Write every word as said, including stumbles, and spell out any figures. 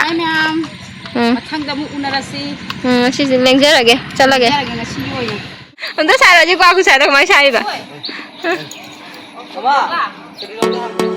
ꯃꯌꯥꯝ ꯎꯝ ꯃꯊꯪꯗ ꯑꯃꯨꯛ ꯎꯅꯔꯁꯤ꯫ ꯎꯝ, ꯉꯁꯤꯁꯦ ꯂꯦꯡꯖꯔꯒꯦ, ꯆꯠꯂꯒꯦ꯫ ꯂꯦꯡꯖꯔꯒꯦ ꯉꯁꯤꯒꯤ ꯑꯣꯏꯅ꯫ ꯑꯝꯇ ꯁꯥꯔꯣ, ꯍꯧꯖꯤꯛ ꯈꯨꯠꯁꯥꯗꯣ ꯀꯃꯥꯏꯅ ꯁꯥꯔꯤꯕ? ꯕꯕꯥ, ꯀꯔꯤꯅꯣ ꯑꯝꯇ ꯍꯪꯉꯨ꯫